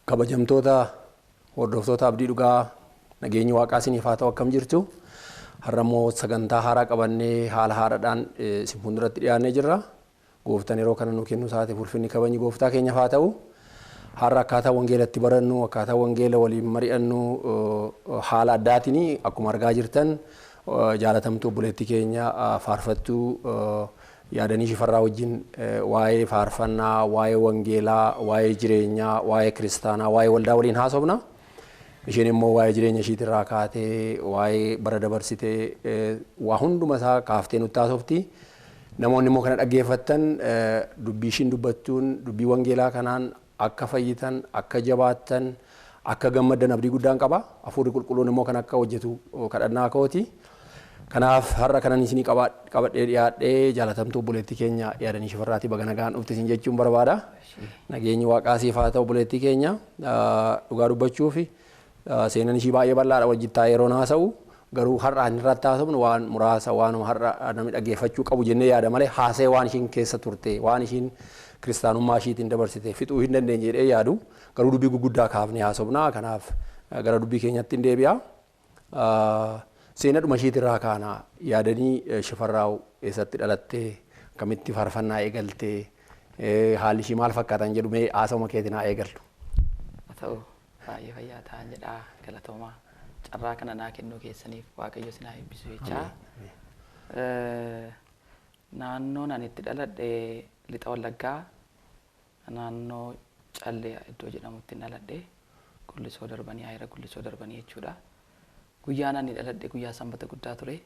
Kabajamtoota hordoftoota Abdii Dhugaa nageenyi waaqaa isiniif haa ta'u akkam jirtu. Har'a immoo sagantaa haaraa qabannee haala haaraadhaan isin fuulduratti dhiyaannee jirra. Gooftaan yeroo kana nu kennu isaatiif ulfinni kabajni gooftaa keenyaaf haa ta'u. Har'a akkaataa wangeelatti barannu, akkaataa wangeela waliin mari'annu haala addaatiin akkuma argaa jirtan jaalatamtuu obboleettii keenya faarfattuu Yaadanii Shifarraa wajjin waa'ee faarfannaa, waa'ee wangeelaa, waa'ee jireenyaa, waa'ee kiristaanaa, waa'ee waldaa waliin haasofna. Isheen immoo waa'ee jireenya ishiitirraa kaatee, waa'ee bara dabarsitee, waa hunduma isaa kaaftee nutti haasofti. Namoonni immoo kana dhaggeeffattan dubbii ishiin dubbattuun dubbii wangeelaa kanaan akka fayyitan, akka jabaattan, akka gammaddan abdii guddaan qaba. Hafuurri qulqulluun immoo kan akka hojjetu kadhannaa kooti. Kanaaf har'a kanan isinii qabadhee dhiyaadhee jaalatamtuu obboleettii keenya Yaadanii Shifarraatii baga nagaan dhufte isin jechuun barbaada. Nageenyi waaqaa siif haa ta'u obboleettii keenya. Dhugaa dubbachuuf seenaan ishii baay'ee bal'aadha wajjin taa'ee yeroo haasa'u. Garuu har'a inni irratti haasofnu waan muraasa waanuma har'a namni dhaggeeffachuu qabu jennee yaada malee haasa'ee waan ishiin keessa turte waan ishiin kiristaanummaa ishiitiin dabarsite fixuu hin dandeenye jedhee yaadu. Garuu dubbii guguddaa kaafnee haasofna. Kanaaf gara dubbii keenyatti hin deebi'a. Seenadhuma ishiitirraa kaana Yaadanii Shifarraaw eessatti dhalattee akkamitti faarfannaa eegaltee haalli ishii maal fakkaatan jedhu mee haasawuma keetiin haa eegallu. Haa ta'u baay'ee fayyaa ta'an jedhaa galatoomaa carraa kana naa kennuu keessaniif Waaqayyo isin haa eebbisu jechaa. Naannoon ani itti dhaladhe Lixa Wallaggaa naannoo Callee iddoo jedhamutti dhaladhe Gullisoo darbanii Ayira Gullisoo darbanii jechuudha. Guyyaan ani dhaladhe guyyaa sanbata guddaa ture.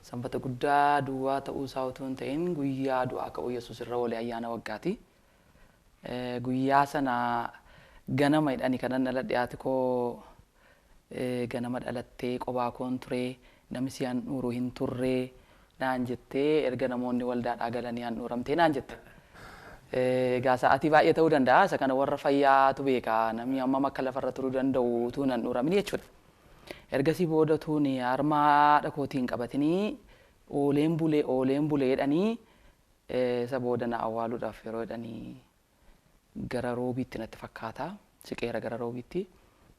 Sanbata guddaa duwwaa ta'uu isaa utuu hin ta'in guyyaa du'aa ka'uu Yesuus irra oole ayyaana waggaati. Guyyaa sana ganama jedhani kanan dhaladhe haati koo ganama dhalattee qobaa koon ture namni si handhuuru hin turre naan jettee erga namoonni waldaadhaa galanii handhuuramtee naan jette. Egaa sa'aatii baay'ee ta'uu danda'a isa kana warra fayyaatu beeka namni hammam akka lafarra turuu danda'u utuu hin handhuuramin jechuudha. Ergasii booda tuuni harma haadha kootiin qabatanii ooleen bulee ooleen bulee jedhanii isa booda na awwaaluudhaaf yeroo jedhanii gara roobiitti natti fakkaata siqeera gara roobiitti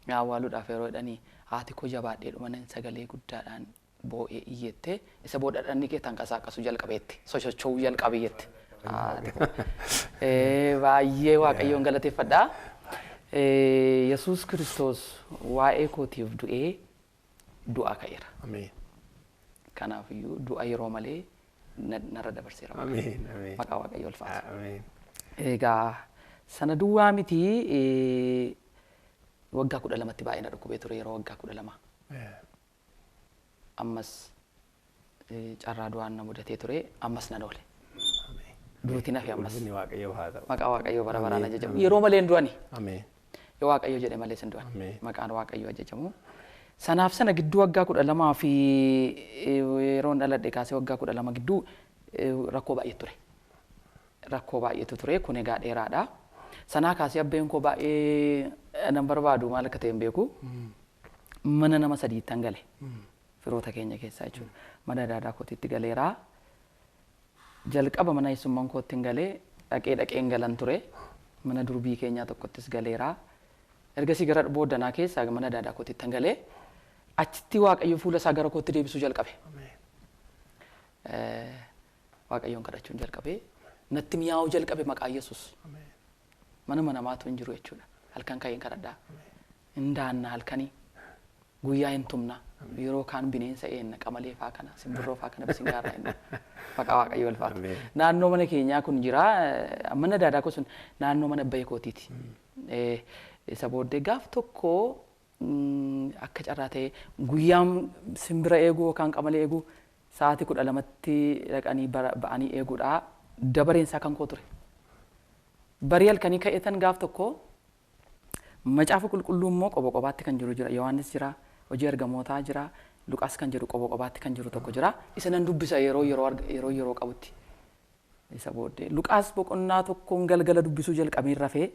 na awwaaluudhaaf yeroo jedhanii haati koo jabaadhee dhumanan sagalee guddaadhaan boo'ee iyyette isa booda dhanni kee tanqasaaqasuu jalqabeetti sochocho'uu jalqabe jette. Baay'ee Waaqayyoon galateeffadha. Yesuus Kiristoos waa'ee kootiif du'ee du'aa ka'eera. Ameen. Kanaaf iyyuu du'a yeroo malee narra dabarseera. Ameen. Ameen. Maqaa Waaqayyoo ulfaatu. Ameen. Egaa sana duwwaa miti waggaa 12tti baay'ee na dhukkubee ture yeroo waggaa 12. Ammas carraa du'aan na mudatee ture ammas nan oole. Duuti nafi ammas. Ulfinni Waaqayyoof haa ta'u. Maqaa Waaqayyoo bara baraan ajajamu. Yeroo malee hin du'ani. Ameen. Yoo Waaqayyo jedhe malee hin du'an. Ameen. Maqaan Waaqayyoo ajajamu. Sanaaf sana gidduu waggaa 12 fi yeroon dhaladhe kaasee waggaa 12 gidduu rakkoo baay'ee ture. Rakkoo baay'eetu ture kun egaa dheeraadha. Sanaa kaasee abbeen koo baay'ee nan barbaadu maal akka ta'e hin beeku. Mana nama sadiittan gale. Firoota keenya keessaa jechuudha. Mana daadaa kootiitti galeera. Jalqaba mana eessummaan kootti hin galee dhaqee dhaqeen galan ture. Mana durbii keenyaa tokkottis galeera. Ergasii gara booddanaa keessaa mana daadaa kootitti hin galee achitti Waaqayyo fuula isaa gara kootti deebisuu jalqabe. Waaqayyoon kadhachuun jalqabe. Natti mi'aawuu jalqabe maqaa Yesuus. Manuma namaatu hin jiru jechuudha. Halkan ka'een kadhadhaa. Hin daanna halkanii. Guyyaa hin tumna. Yeroo kaan bineensa eenna qamalee faa kana simbirroo faa kana bisingaarraa eenna. Maqaa Waaqayyoo ulfaatu. Naannoo mana keenyaa kun jira. Mana daadaa koo sun naannoo mana abbaa kootiiti. Isa booddee gaaf tokko akka carraa ta'e guyyaan simbira eeguu yookaan qamalee eeguu Sa'aatii 12tti dhaqanii ba'anii eeguudha. Dabareen isaa kan koo ture. Barii halkanii ka'eetan gaaf tokko macaafa qulqulluu immoo qoba qobaatti kan jiru jira. Yohaannis jira, hojii ergamootaa jira, Luqaas kan jedhu qoba qobaatti kan jiru tokko jira. Isa nan dubbisa yeroo yeroo qabutti. Isa booddee Luqaas boqonnaa tokkoon galgala dubbisuu jalqabeen rafee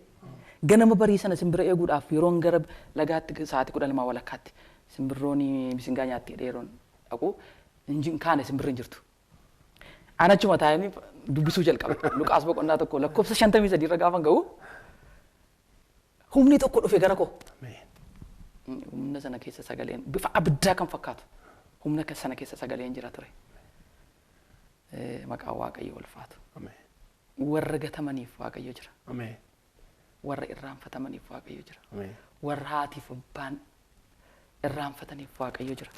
ganama barii sana simbira eeguudhaaf yeroon gara lagaatti sa'aatii 12 walakkaatti simbirroon bisingaa nyaatti jedhee yeroon dhaqu hin kaane simbirri hin jirtu. An achuma taa'anii dubbisuu jalqabe. Luqaas boqonnaa tokko lakkoofsa 53 irra gaafa ga'u humni tokko dhufe gara koo. Humna sana keessa sagaleen bifa abiddaa kan fakkaatu humna sana keessa sagaleen jira ture. Maqaan Waaqayyo ulfaatu. Warra gatamaniif Waaqayyo jira. Warra irraanfatamaniif Waaqayyo jira. Warra haatiif abbaan irraanfataniif Waaqayyo jira.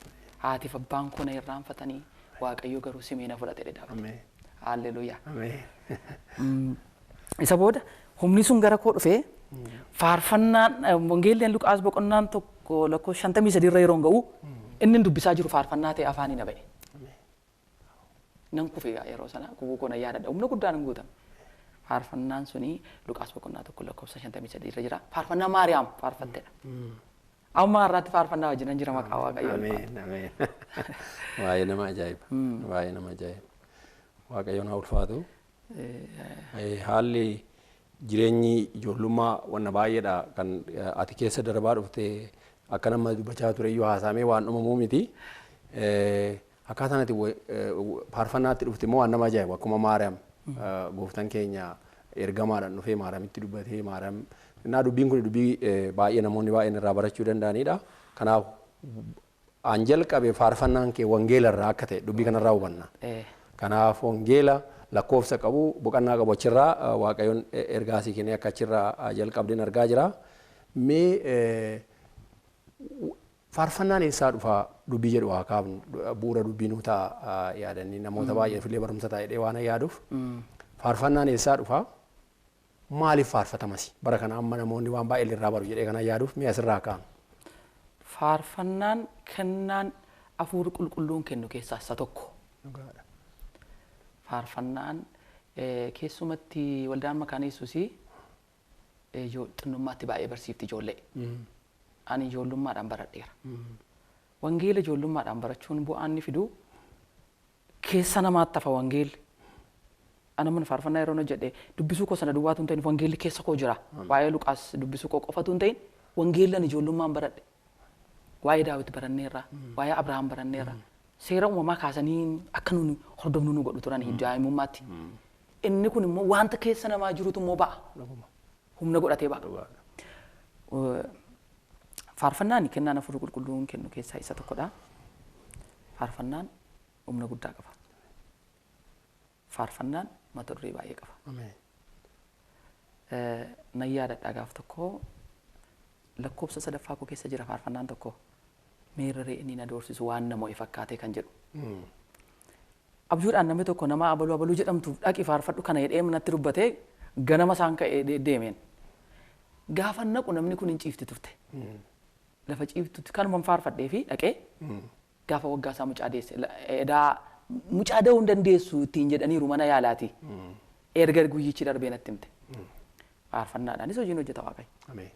Haatiif abbaan koo na irraanfatanii Waaqayyo garuu simee na fudhate jedhee dhaabate. Haalleluuyaa. Isa booda humni sun gara koo dhufee faarfannaan wangeelleen Luqaas boqonnaan tokko lakkoofsa 53 irra yeroo ga'u inni dubbisaa jiru faarfannaa ta'e afaanii na ba'e. Nan kufe yeroo sana kubuu koo na yaadadha. Humna guddaan hin guutame. Faarfannaan suni Luqaas boqonnaa tokko lakkoofsa 53 irra jira. Faarfannaa Maariyaam faarfattedha. Amma har'aatti faarfannaa wajjin jira maqaa Waaqayyoo. Ameen ameen. Baay'ee nama ajaa'iba. Baay'ee nama ajaa'iba. Waaqayyoon haa ulfaatu. Haalli jireenyi ijoollummaa wanna baay'eedha kan ati keessa darbaa dhufte akka nama dubbachaa ture iyyuu haasaamee waan dhumamuu miti. Akkaataan ati faarfannaatti dhufte immoo waan nama ajaa'ibu akkuma Maariyaam gooftaan keenya ergamaadhaan dhufee Maariyaamitti dubbatee Maariyaam innaa dubbiin kun dubbii baay'ee namoonni baay'een irraa barachuu danda'anidha. Kanaaf an jalqabe faarfannaan kee wangeela irraa akka ta'e dubbii kanarraa hubanna. Kanaaf wangeela lakkoofsa qabu boqonnaa qabu achirraa Waaqayyoon ergaasii kennee akka achirraa jalqabdeen argaa jira. Mee faarfannaan eessaa dhufaa dubbii jedhu haa kaafnu bu'uura dubbii nuu ta'a yaadanii namoota baay'eef illee barumsa ta'a jedhee waan yaaduuf. Faarfannaan eessaa dhufaa maaliif faarfatamas bara kana amma namoonni waan baay'ee irraa baru jedhee kana yaaduuf mee asirraa kaa'u. Faarfannaan kennaan hafuurri qulqulluun kennu keessaa isa tokko. Faarfannaan keessumatti waldaan makaana Yesuusii xinnummaatti baay'ee barsiifti ijoollee. Ani ijoollummaadhaan baradheera. Wangeela ijoollummaadhaan barachuun bu'aan inni fidu keessa namaatti hafa wangeelli. Ana mana faarfannaa yeroo hojjedhe dubbisuu koo sana duwwaatu hin ta'in wangeelli keessa koo jira. Waa'ee Luqaas dubbisuu koo qofatu hin ta'in wangeelli ani ijoollummaan baradhe. Waa'ee Daawit baranneerra, waa'ee Abrahaam baranneerra. Seera uumamaa kaasanii akka nuuni hordofnu nu godhu turan daa'imummaatti. Inni kun immoo wanta keessa namaa jirutu immoo ba'a. Humna godhatee ba'a. Faarfannaan kennaan hafuurri qulqulluun kennu keessaa isa tokkodha. Faarfannaan humna guddaa qaba. Faarfannaan mata duree baay'ee qaba. Nan yaadadha gaaf tokko lakkoofsa sadaffaa koo keessa jira faarfannaan tokko meerree inni na doorsisu waan nama mo'e fakkaatee kan jedhu. Abjuudhaan namni tokko nama abaluu abaluu jedhamtuuf dhaqi faarfadhu kana jedhee natti dubbatee ganama isaan ka'ee deemeen. Gaafa naqu namni kun hin ciifti turte. Lafa ciiftutti kanuman faarfadhee fi dhaqee gaafa waggaa isaa mucaa deesse edaa mucaa da'uu hin dandeessu ittiin jedhaniiru mana yaalaati. Erga guyyichi darbee natti himte. Faarfannaadhaanis hojiin hojjeta Waaqayyo.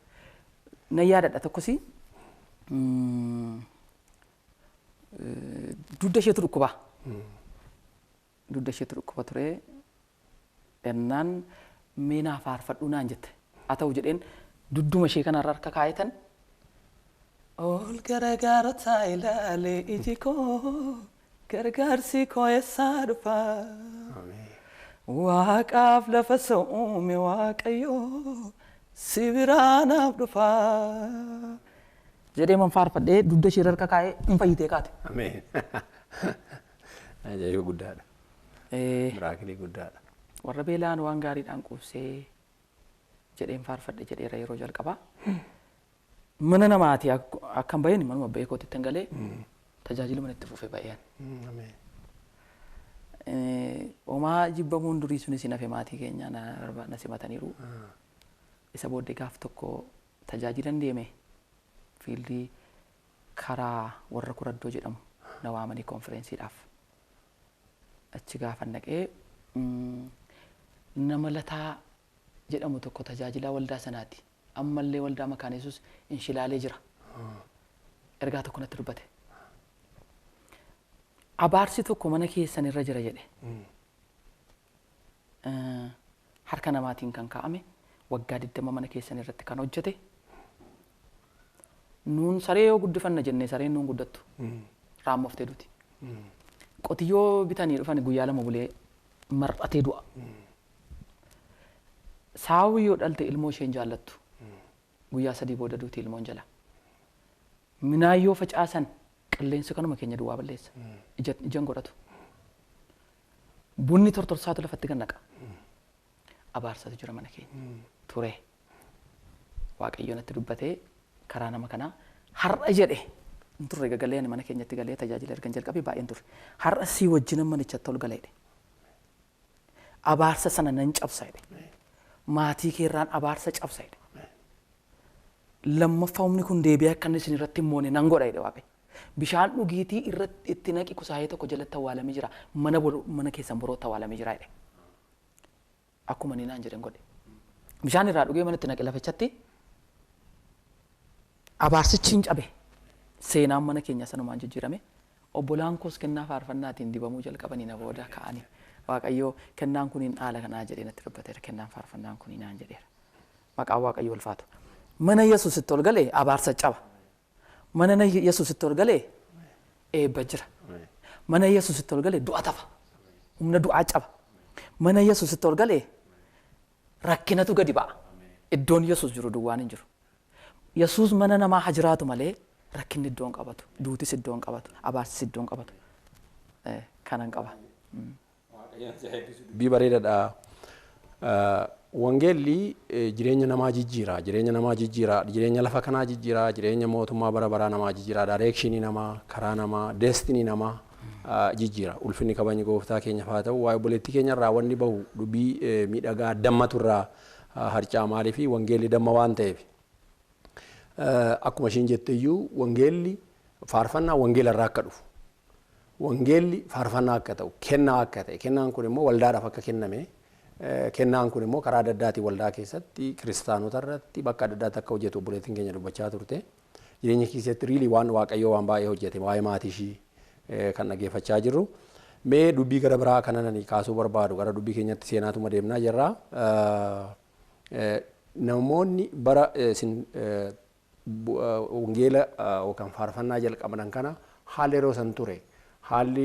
Nan yaadadha tokkos dugda isheetu dhukkuba. Dugda isheetu dhukkuba ture. Ennaan mee naa faarfadhu naan jette. Haa ta'u jedheen dudduma ishee kanarra harka kaa'etan. Ol garagaarota ilaalee iji koo gargaarsi koo eessaa dhufa? Waaqaaf lafa isa uume Waaqayyo si biraa naaf dhufa. Jedhee man faarfadhee dugda ishee harka kaa'ee hin fayyitee kaate. Ameen. Ajaa'iba guddaadha. Miraakilii guddaadha. Warra beelaan waan gaariidhaan quubsee jedheen faarfadhe jedheera yeroo jalqabaa. Mana namaati akkam baheen manuma bahee kootitti hin galee tajaajila mana itti fufee ba'een. Homaa jibbamuun durii sunis hin hafe maatii keenya na simataniiru. Isa booddee gaaf tokko tajaajilan deeme fiildii karaa warra kuraddoo jedhamu na waamanii konferensiidhaaf. Achi gaafa naqee nama Lataa jedhamu tokko tajaajilaa waldaa sanaati. Ammallee waldaa Makaana Yesuus inshilaalee jira. Ergaa tokko natti dubbate. Abaarsi tokko mana keessan irra jira jedhe. Harka namaatiin kan kaa'ame waggaa 20 mana keessan irratti kan hojjete. Nuun saree yoo guddifanna jennee sareen nuun guddattu. Raammoftee duti. Qotiyyoo bitanii dhufan guyyaa 2 bulee mar'atee du'a. Saawwi yoo dhalte ilmoo isheen jaallattu. Guyyaa 3 booda duuti ilmoon jala. Minaan yoo facaasan qilleensi kanuma keenya duwwaa balleessa. Ijaan godhatu. Bunni tortorsaatu lafatti gad naqa. Abaarsatu jira mana keenya. Ture. Waaqayyo natti dubbatee karaa nama kanaa har'a jedhe hin turre gagalee ani mana keenyatti galee tajaajila ergan jalqabee baay'een turre. Har'a sii wajjin manichatti ol gala jedhe. Abaarsa sana nan cabsa jedhe. Maatii keerraan abaarsa cabsa jedhe. Lammaffaa humni kun deebi'ee akka inni isin irratti hin moone nan godha jedhe Waaqayyo. Bishaan dhugiitii irratti itti naqi kusaayee tokko jalatti awwaalamee jira. Mana keessan borootti awwaalamee jira jedhe. Akkuma inni naan jedhan godhe. Bishaan irraa dhugee manatti naqe lafichatti abaarsichi hin cabe. Seenaan mana keenya sanumaan jijjiirame. Obbolaan koos kennaa faarfannaatiin dibamuu jalqabanii na booda ka'anii. Waaqayyo kennaan kun hin dhaala kanaa jedhee natti dubbateera. Kennaan faarfannaan kun naan jedheera. Maqaan Waaqayyo ulfaatu. Mana Yesuusitti ol galee abaarsa caba. Mana Yesuusitti ol galee eebba jira. Mana Yesuusitti ol galee du'a tafa. Humna du'aa caba. Mana Yesuusitti ol galee rakkinatu gadi ba'a. Iddoon Yesuus jiru duwwaan hin jiru. Yesuus mana namaa haa jiraatu malee rakkinni iddoon qabatu, duutis iddoon qabatu, abaarsis iddoon qabatu. Kanan qaba. Dubbii bareedaadha. Wangeelli jireenya namaa jijjiira, jireenya namaa jijjiira, jireenya lafa kanaa jijjiira, jireenya mootummaa bara baraa namaa jijjiira, directionii namaa, karaa namaa, destiny namaa jijjiira. Ulfinni kabajni gooftaa keenyaaf haa ta'u. Waa'ee obboleettii keenya irraa wanni bahu dubbii miidhagaa dammatu irraa harcaa maaliifi wangeelli damma waan ta'eef. Akkuma isheen jette iyyuu wangeelli faarfannaa wangeela irraa akka dhufu. Wangeelli faarfannaa akka ta'u, kennaa akka ta'e, kennaan kun immoo waldaadhaaf akka kenname, kennaan kun immoo karaa adda addaatiin waldaa keessatti kiristaanota irratti bakka adda addaatti akka hojjetu obboleettiin keenya dubbachaa turte. Jireenya keessatti riilii waan Waaqayyoo waan baay'ee hojjete waa'ee maatii ishii kan dhaggeeffachaa jirru. Mee dubbii gara biraa kana nani kaasuu barbaadu gara dubbii keenyatti seenaatuma deemnaa jirra. Namoonni bara isin wangeela yookaan faarfannaa jalqaban kana haalli yeroo san ture haalli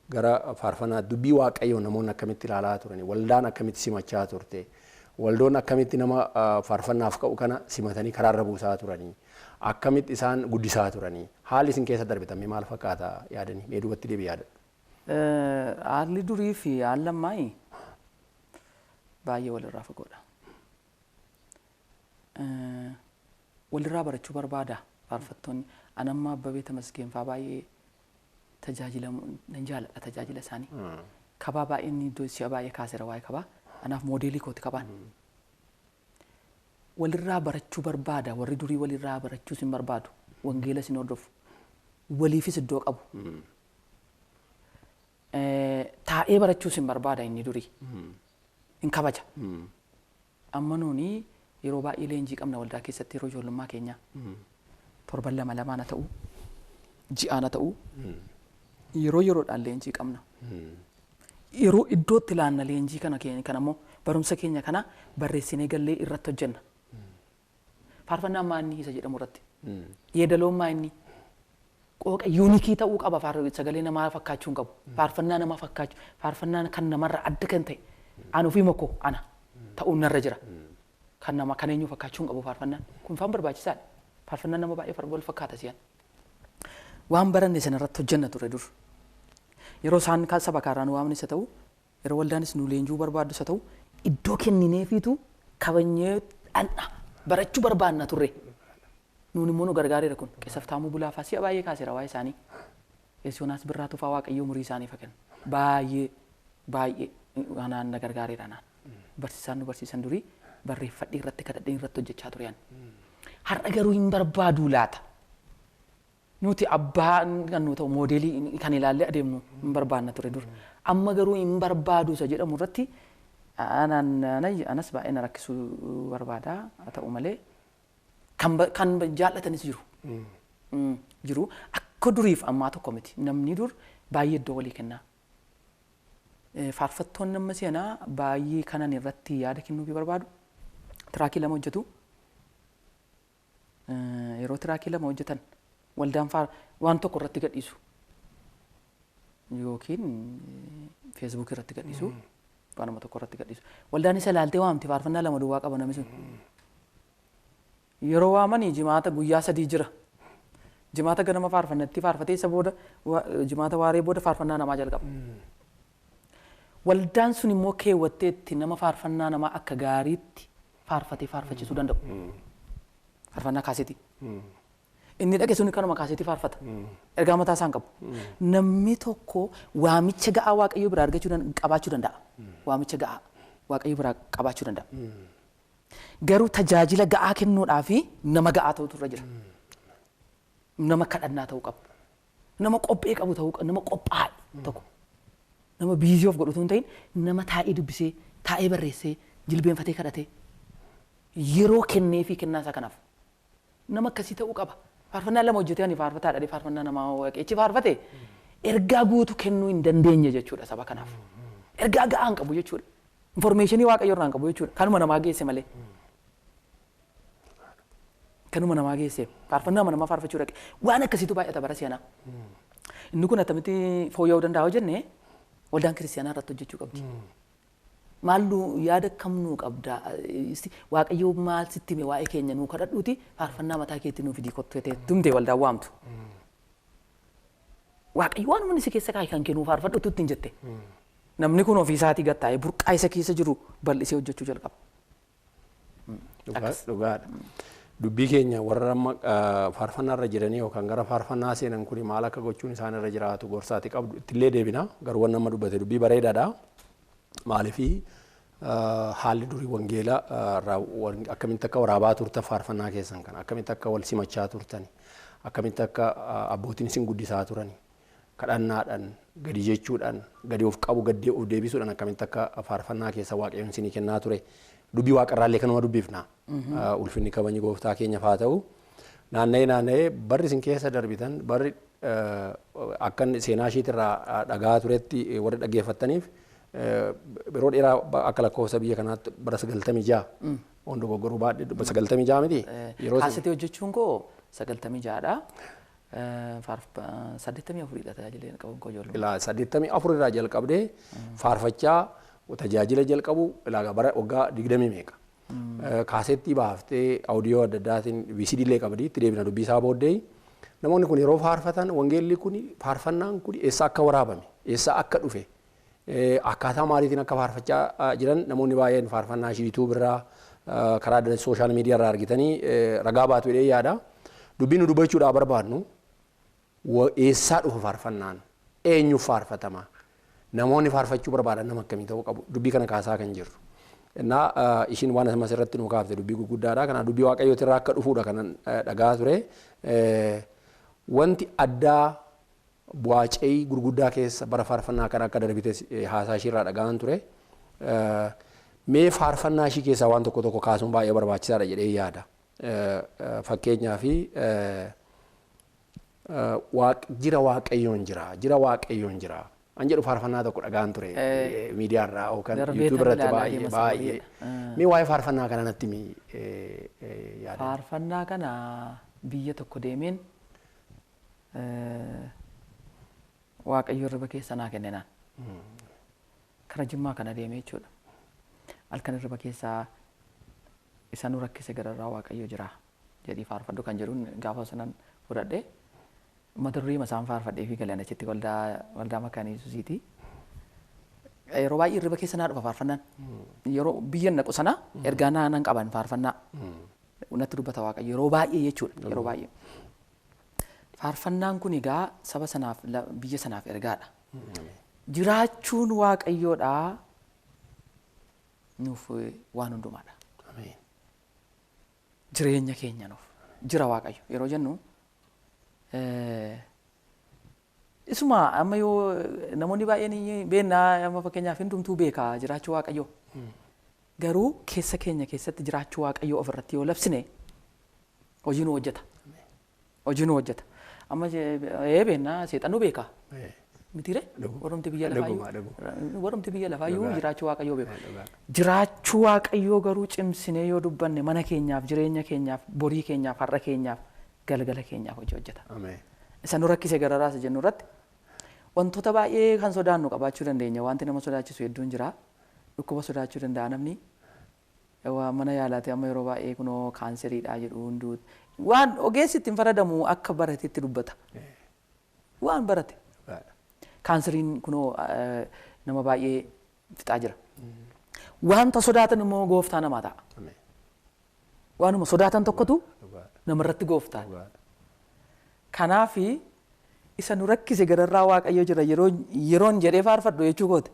gara faarfannaa dubbii Waaqayyoo namoonni akkamitti ilaalaa turani, waldaan akkamitti simachaa turte, waldoon akkamitti nama faarfannaaf ka'u kana simatanii karaarra buusaa turanii, akkamitti isaan guddisaa turanii, haalli isin keessa darbitan maal fakkaata yaadanii mee duubatti deebi yaadadhu. Haalli durii fi haalli ammaa baay'ee walirraa fagoodha. Walirraa barachuu barbaada faarfattoonni. Ani amma Abbabee Tamasgeen fa'aa baay'ee tajaajila nan jaalladha tajaajila isaanii. Kabaa baay'ee inni iddoo si'a baay'ee kaaseera waa'ee kabaa. Anaaf moodeelii kooti kabaan. Walirraa barachuu barbaada warri durii walirraa barachuus hin barbaadu. Wangeelas hin hordofu. Waliifis iddoo qabu. Taa'ee barachuus hin barbaada inni durii. Hin kabaja. Amma nuuni yeroo baay'ee leenjii qabna waldaa keessatti yeroo ijoollummaa keenyaa. Torban 2 2 haa ta'u, ji'aan haa ta'u, yeroo yeroodhaan leenjii qabna. Yeroo iddootti laanna leenjii kana keenya kana immoo barumsa keenya kana barreessinee gallee irratti hojjenna. Faarfannaan maanni isa jedhamu irratti. Yeedaloon maanni qooqa yuunikii ta'uu qaba sagalee namaa fakkaachuu hin qabu. Faarfannaa namaa fakkaachuu, faarfannaan kan namarra adda kan ta'e ani ofii makoo ana ta'uun narra jira. Kan nama kan eenyu fakkaachuu hin qabu faarfannaan. Kun faan barbaachisaadha. Faarfannaan nama baay'ee wal fakkaata si'an. Waan baranne sana irratti hojjenna ture dur. Yeroo isaan saba kaarraa nu waamne isa ta'u, yeroo waldaanis nu leenjuu barbaaddu isa ta'u, iddoo kennineefiitu kabajnee dhandha barachuu barbaanna turre. Nuun immoo nu gargaareera kun. Qeessaftaamuu Bulaafaa si'a baay'ee kaaseera waa'ee isaanii. Yesuunaas Birraa Tufaa Waaqayyoo umurii isaanii fakenna. Baay'ee baay'ee anaan na gargaareera anaan. Barsiisaan nu barsiisan durii barreeffadhee irratti kadhadhee irratti hojjechaa ture ani. Har'a garuu hin barbaaduu laata. Nuti abbaa kan nu ta'u moodeelii kan ilaallee adeemnu hin barbaanna ture dur. Amma garuu hin barbaadu isa jedhamu irratti anas baay'ee na rakkisuu barbaada. Haa ta'u malee kan jaallatanis jiru. Jiru akka duriif ammaa tokko miti. Namni dur baay'ee iddoo walii kennaa. Faarfattoonni amma seenaa baay'ee kanan irratti yaada kennuufii barbaadu. Tiraakii 2 hojjetu. Yeroo tiraakii 2 hojjetan waldaan waan tokko irratti gadhiisu. Yookiin feesbuuk irratti gadhiisu. Waanuma tokko irratti gadhiisu. Waldaan isa ilaaltee waamti faarfannaa 2 duwwaa qaba namni sun. Yeroo waamanii jimaata guyyaa 3 jira. Jimaata ganama faarfannatti faarfatee isa booda jimaata waaree booda faarfannaa namaa jalqaba. Waldaan sun immoo keewwatteetti nama faarfannaa namaa akka gaariitti faarfatee faarfachiisuu danda'u. Faarfannaa kaasetii. Inni dhaqe sun kanuma kaasetii faarfata. Ergaa mataa isaan qabu. Namni tokko waamicha ga'aa Waaqayyo biraa argachuu qabaachuu danda'a. Waamicha ga'aa Waaqayyo biraa qabaachuu danda'a. Garuu tajaajila ga'aa kennuudhaa fi nama ga'aa ta'utu irra jira. Nama kadhannaa ta'uu qabu. Nama qophee qabu ta'uu qabu. Nama qophaa'e tokko. Nama biizii of godhutu hin ta'in nama taa'ee dubbisee, taa'ee barreessee, jilbeenfatee kadhatee yeroo kennee fi kennaa isaa kanaaf. Nama akkasii ta'uu qaba. Faarfannaa 2 hojjetee ani faarfataa dhadhee faarfannaa namaa waaqechi faarfate ergaa guutuu kennuu hin dandeenye jechuudha saba kanaaf. Ergaa ga'aa hin qabu jechuudha. Informeeshinii Waaqayyo irraa hin qabu jechuudha. Kanuma namaa geesse malee. Kanuma namaa geesse. Faarfannaa namaa faarfachuu dhaqe. Waan akkasiitu baay'ata bara seenaa. Inni kun attamitti fooyya'uu danda'a yoo jenne waldaan kiristaanaa irratti hojjechuu qabdi. Maal nu yaada kam nuu qabda? Waaqayyo maal sitti hime waa'ee keenya nuu kadhadhuuti faarfannaa mataa keetti nuu fidii kottu jettee tumte waldaan waamtu. Waaqayyo waan inni si keessa kaa'e kan kennuu faarfadhutu ittiin jette. Namni kun ofii isaatii gad taa'ee burqaa isa keessa jiru bal'isee hojjechuu jalqaba. Dhugaadha. Dubbii keenya warra amma faarfannaa irra jiranii yookaan gara faarfannaa seenan kuni maal akka gochuun isaan irra jiraatu gorsaati qabdu ittillee deebina. Garuu waan nama dubbate dubbii bareedaadha. Maaliifii haalli durii wangeela akkamitti akka waraabaa turtan faarfannaa keessan kana akkamitti akka wal simachaa turtan akkamitti akka abbootiin isin guddisaa turan kadhannaadhaan gadi jechuudhaan gadi of qabu gadi of deebisuudhaan akkamitti akka faarfannaa keessa Waaqayyoon isinii kennaa ture. Dubbii waaqarraallee kanuma dubbifna. Ulfinni kabajni gooftaa keenyaaf haa ta'u. Naanna'ee naanna'ee barri isin keessa darbitan barri akka seenaa ishiitirraa dhagaa turetti warri dhaggeeffattaniif yeroo dheeraa akka lakkoofsa biyya kanaatti bara 96 on dogoggoruu baadhee 96 miti. Kaasetii hojjechuun koo 96dha. 84dha tajaajila qabuun koo ijoollee. Ilaa 84 irraa jalqabdee faarfachaa tajaajila jalqabu ilaa bara waggaa 20 meeqa. Kaasettii baaftee audiyoo adda addaatiin VCD illee qabdi itti deebina dubbii isaa booddee. Namoonni kun yeroo faarfatan wangeelli kun faarfannaan kun eessa akka waraabame eessa akka dhufe akkaataa maaliitiin akka faarfachaa jiran namoonni baay'een faarfannaa YouTube irraa karaa sooshaal miidiyaa irraa argitanii ragaa baatu jedhee yaada. Dubbii nu dubbachuudhaaf barbaadnu eessaa dhufa faarfannaan eenyuuf faarfatama namoonni faarfachuu barbaadan nama akkamii ta'uu qabu dubbii kana kaasaa kan jirru. Innaa ishiin waan asuma irratti nu kaafte dubbii gurguddaadha. Kanaaf dubbii Waaqayyooti irraa akka dhufuudha kanan dhagaa ture. Wanti addaa bu'aa ce'ii gurguddaa keessa bara faarfannaa kana akka darbite haasaa ishii irraa dhagaan ture. Mee faarfannaa ishii keessaa waan tokko tokko kaasuun baay'ee barbaachisaadha jedhee yaada. Fakkeenyaaf jira Waaqayyoon jira jira Waaqayyoon jira. An jedhu faarfannaa tokko dhagaan ture miidiyaa irraa yookaan YouTube irratti baay'ee baay'ee. Mee waa'ee faarfannaa kana natti himi yaada. Faarfannaa kana biyya tokko deemeen Waaqayyo hirriba keessa naa kenne naan. Kara Jimmaa kana deemee jechuudha. Halkan hirriba keessaa isa nu rakkise gararraa Waaqayyo jira jedhii faarfadhu kan jedhuun gaafa sanan fudhadhe. Mata duree isaan faarfadhee fi galan achitti waldaa Makaana Yesuusiiti. Yeroo baay'ee hirriba keessa naa dhufa faarfannaan. Yeroo biyya naqu sana ergaa naa nan qaban faarfannaa. Natti dubbata Waaqayyo yeroo baay'ee jechuudha yeroo baay'ee. Faarfannaan kun egaa saba sanaaf biyya sanaaf ergaadha. Jiraachuun Waaqayyoodhaa nuuf waan hundumaadha. Jireenya keenya nuuf jira Waaqayyo yeroo jennu Isuma amma yoo namoonni baay'een beennaa amma fakkeenyaaf hundumtuu beekaa jiraachuu Waaqayyoo. Garuu keessa keenya keessatti jiraachuu Waaqayyoo ofirratti yoo labsine hojii nu hojjeta. Hojii nu hojjeta. Amma beennaa seexannu beekaa. Mitiire? Warrumti biyya lafaayyuu. Warrumti biyya lafaayyuu jiraachuu Waaqayyoo beeku. Jiraachuu Waaqayyoo garuu cimsinee yoo dubbanne mana keenyaaf, jireenya keenyaaf, borii keenyaaf, har'a keenyaaf, galgala keenyaaf hojii hojjeta. Isa nu rakkise gararaas jennu irratti wantoota baay'ee kan sodaannu qabaachuu dandeenya. Wanti nama sodaachisu hedduun jira. Dhukkuba sodaachuu danda'a namni. Mana yaalaati amma yeroo baay'ee kunoo kaanseriidha jedhu hunduu. Waan ogeessi ittiin faradamu akka baratetti dubbata. Waan barate. Kaanseriin kunoo nama baay'ee fixaa jira. Wanta sodaatan immoo gooftaa namaa ta'a. Waanuma sodaatan tokkotu namarratti gooftaa. Kanaafi isa nu rakkise gararraa Waaqayyo jira yeroon jedhee faarfadhu jechuu kooti.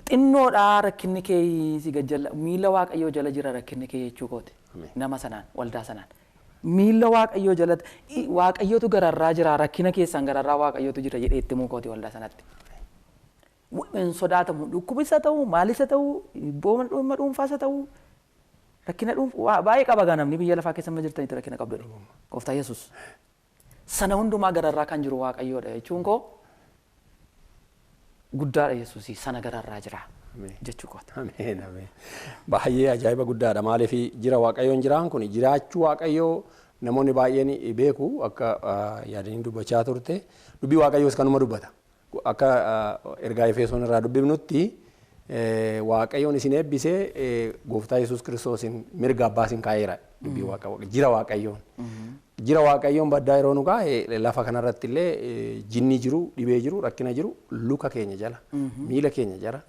Xinnoodhaa rakkinni kee si gajjalla miila Waaqayyoo jala jira rakkinni kee jechuu kooti. Nama sanaan waldaa sanaan. Miila Waaqayyoo jalatti Waaqayyootu gararraa jira rakkina keessaan gararraa Waaqayyootu jira jedhee itti himuu kooti waldaa sanatti. Hin sodaatamu dhukkubisa ta'uu maalisa ta'uu dhimma dhuunfaasa ta'uu rakkina dhuunfaa baay'ee qaba gaa namni biyya lafaa keessa amma jirtanitti rakkina qabdu. Gooftaa Yesuus. Sana hundumaa gararraa kan jiru Waaqayyoodha jechuun koo guddaadha Yesuusii sana gararraa jira jechuu kooti. Ameen ameen. Baay'ee ajaa'iba guddaadha. Maaliif jira Waaqayyoon jiraan kun jiraachuu Waaqayyoo namoonni baay'een beeku akka yaadanii dubbachaa turte dubbii Waaqayyoos kanuma dubbata. Akka ergaa Efesoon irraa dubbifnutti Waaqayyoon isin eebbisee gooftaa Yesuus Kiristoosiin mirga abbaa isin kaa'eera dubbii Waaqayyoo jira Waaqayyoon. Jira Waaqayyoon baddaa yeroo nu kaa'e lafa kanarratti illee jinni jiru, dhibee jiru, rakkina jiru luka keenya jala, miila keenya jala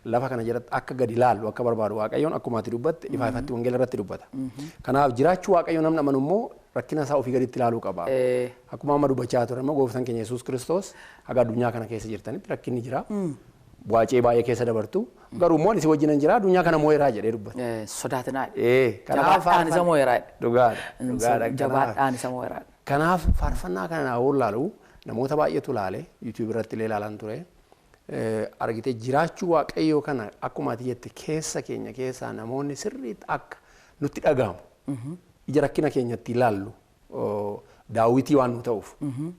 lafa kana jalatti akka gadi laallu akka barbaadu Waaqayyoon akkuma ati dubbatte ifaa ifatti wangeela irratti dubbata. Kanaaf jiraachuu Waaqayyoon namni amanu immoo rakkina isaa ofii gaditti ilaaluu qaba. Akkuma amma dubbachaa ture immoo gooftaan keenya Yesuus Kiristoos haga addunyaa kana keessa jirtanitti rakkinni jira. Bu'aacee baay'ee keessa dabartu. Garuu immoo ani si wajjinan jira addunyaa kana moo'eeraa jedhee dubbata. Sodaatinaa. Kanaaf Jabaadhaan isa moo'eeraa. Dhugaadha. Jabaadhaan isa moo'eeraa. Kanaaf faarfannaa kana yoo laalu namoota baay'eetu laale YouTube irratti illee ilaalan ture. Argitee jiraachuu Waaqayyoo kana akkuma ati jette keessa keenya keessaa namoonni sirriitti akka nutti dhaga'amu. Ija rakkina keenya itti ilaallu daawwitii waan nu ta'uuf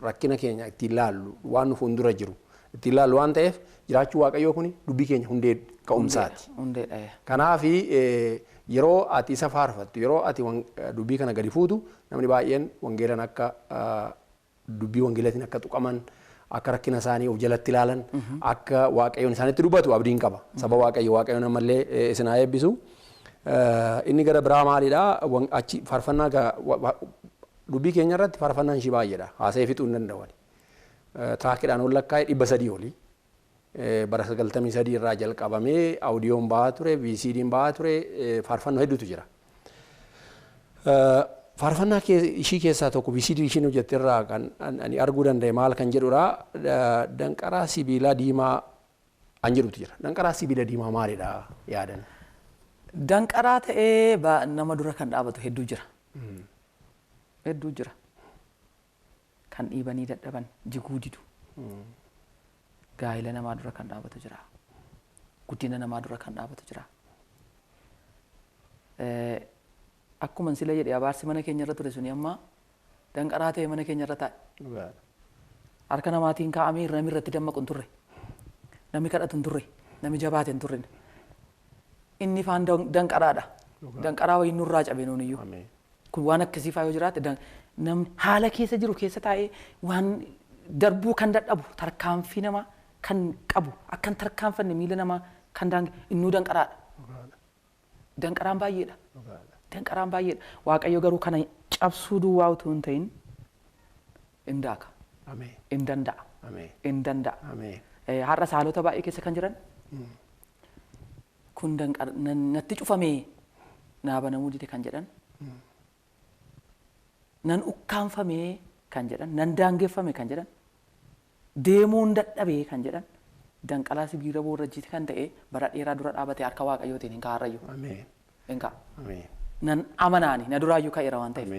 rakkina keenya itti ilaallu waan nu fuuldura jiru itti ilaallu waan ta'eef jiraachuu Waaqayyoo kun dubbii keenya hundee ka'umsaati. Hundeedha. Kanaaf yeroo ati isa faarfattu yeroo ati dubbii kana gadi fuutu namni baay'een wangeelaan akka dubbii wangeelatiin akka tuqaman akka rakkina isaanii of jalatti ilaalan akka Waaqayyoon isaanitti dubbatu abdiin qaba. Saba Waaqayyo Waaqayyoon ammallee isin haa eebbisu. Inni gara biraa maalidha? Achi faarfannaa dubbii keenya irratti faarfannaan ishii baay'eedha. Haasa'ee fixuu hin danda'u. Tiraakiidhaan ol lakkaa'ee 300 oli. Bara 93 irraa jalqabamee audiyoon ba'aa ture, VCD'n ba'aa ture, faarfannoo hedduutu jira. Faarfannaa ishii keessaa tokko VCD ishiin hojjette irraa kan ani arguu danda'e maal kan jedhudha. Danqaraa sibiilaa diimaa an jedhutu jira. Danqaraa sibiila diimaa maalidha yaadan? Danqaraa ta'ee nama dura kan dhaabatu hedduu jira. Hedduu jira. Kan dhiibanii dadhaban jiguu didu. Gaa'ela namaa dura kan dhaabatu jira. Guddina namaa dura kan dhaabatu jira. Akkuma sila jedhe abaarsi mana keenya irra ture suni amma danqaraa ta'ee mana keenya irra taa'e. Harka namaatiin kaa'amee namni irratti dammaqu hin turre. Namni kadhatu hin turre. Namni jabaate hin turre. Inni faan danqaraadha. Danqaraa wayii nurraa cabe nuun iyyuu. Kun waan akkasii faa yoo jiraate namni haala keessa jiru keessa taa'ee waan darbuu kan dadhabu tarkaanfii namaa kan qabu akka hin tarkaanfanne miila namaa kan innuu danqaraadha. Danqaraan baay'eedha. Danqaraan baay'eedha. Waaqayyo garuu kana cabsuu duwwaa utuu hin ta'in hin daaka. Hin danda'a. Hin danda'a. Har'a saalota baay'ee keessa kan jiran kun natti cufamee naa banamuu dide kan jedhan nan ukkaanfamee kan jedhan nan daangeffame kan jedhan deemuun dadhabee kan jedhan danqalaa sibiila boorrajjiiti kan ta'e bara dheeraa dura dhaabatee harka Waaqayyootiin hin kaa'arrayyuu. Hin kaa'a. Nan amanaani na duraayyuu ka'eera waan ta'eef.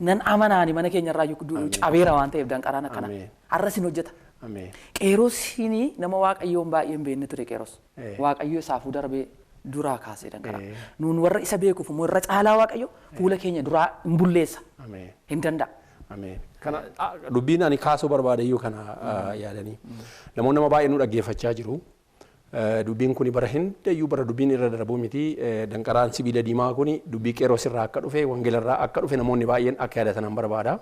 Nan amanaani mana keenya irraayyuu cabeera waan ta'eef danqaraan akkana. Har'as hin hojjeta. Qeerosiin nama Waaqayyoon baay'ee hin beekne ture qeeros. Waaqayyo isaafuu darbee duraa kaasee danqaraa. Nuun warra isa beekuuf immoo irra caalaa Waaqayyo fuula keenya duraa hin bulleessa. Hin danda'a. Kana dubbiin ani kaasuu barbaade iyyuu kana yaadanii. Namoonni nama baay'ee nu dhaggeeffachaa jiru. Dubbiin kun bara hundayyuu bara dubbiin irra darbuu miti. Danqaraan sibiila diimaa kun dubbii qeeros irraa akka dhufe, wangeela irraa akka dhufe namoonni baay'een akka yaadatan barbaada.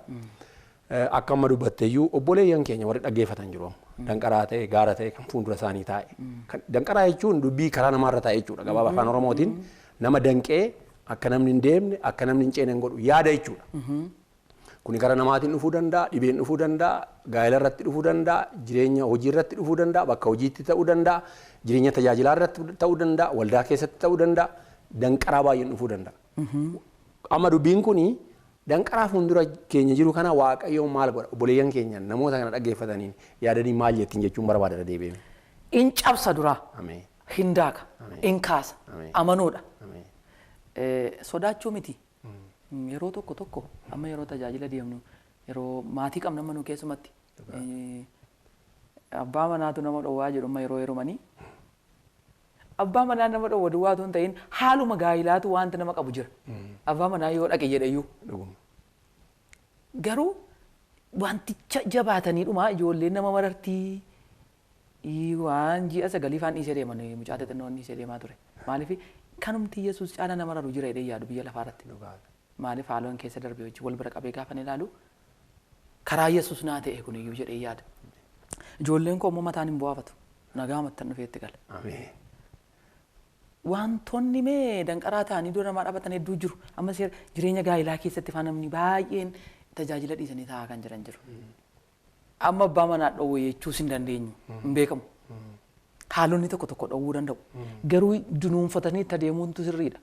Akka amma dubbatte iyyuu obboleeyyan keenya warri dhaggeeffatan jiru. Danqaraa ta'e, gaara ta'e kan fuuldura isaanii taa'e. Danqaraa jechuun dubbii karaa namaarra taa'e jechuudha. Gabaabaa afaan Oromootiin nama danqee akka namni hin deemne, akka namni hin ceene hin godhu yaada jechuudha. Kuni karaa namaatiin dhufuu danda'a, dhibeen dhufuu danda'a, gaa'ela irratti dhufuu danda'a, jireenya hojii irratti dhufuu danda'a, bakka hojiitti ta'uu danda'a, jireenya tajaajilaa irratti ta'uu danda'a, waldaa keessatti ta'uu danda'a, danqaraa baay'een dhufuu danda'a. Amma dubbiin kuni danqaraa fuuldura keenya jiru kana Waaqayyoon maal godha? Obboleeyyan keenya namoota kana dhaggeeffataniin yaadanii maal jettiin jechuun barbaada deebi'ee. In cabsa duraa. Hin daaka. In kaasa. Amanuudha. Sodaachuu miti. Yeroo tokko tokko amma yeroo tajaajila deemnu yeroo maatii qabna amma nu keessumatti abbaa manaatu nama dhowwaa jedhu amma yeroo heerumanii abbaa manaa nama dhowwa duwwaatu hin ta'in haaluma gaayilaatu wanti nama qabu jira. Abbaa manaa yoo dhaqe jedhayyuu. Garuu wanticha jabaatanii dhuma ijoolleen nama marartii waan ji'a 9 faan dhiisee deeman mucaa xixinnoon dhiisee deemaa ture. Maaliif kanumti Yesuus caala nama mararu jira jedhee yaadu biyya lafaa irratti. Maaliif haaloon keessa darbee hojii wal bira qabee gaafa ilaalu karaa Yesuus naa ta'e kun iyyuu jedhee yaada. Ijoolleen koo immoo mataan hin bu'aafatu. Nagaa mattan dhufee itti gala. Wantoonni mee danqaraa ta'anii dura namaa dhaabatan hedduu jiru. Amma jireenya gaa'ilaa keessatti faa namni baay'een tajaajila dhiisanii taa'aa kan jiran jiru. Amma abbaa manaa dhowwee jechuus hin dandeenyu. Hin beekamu. Haalonni tokko tokko dhowwuu danda'u. Garuu dunuunfatanii itti adeemuuntu sirriidha.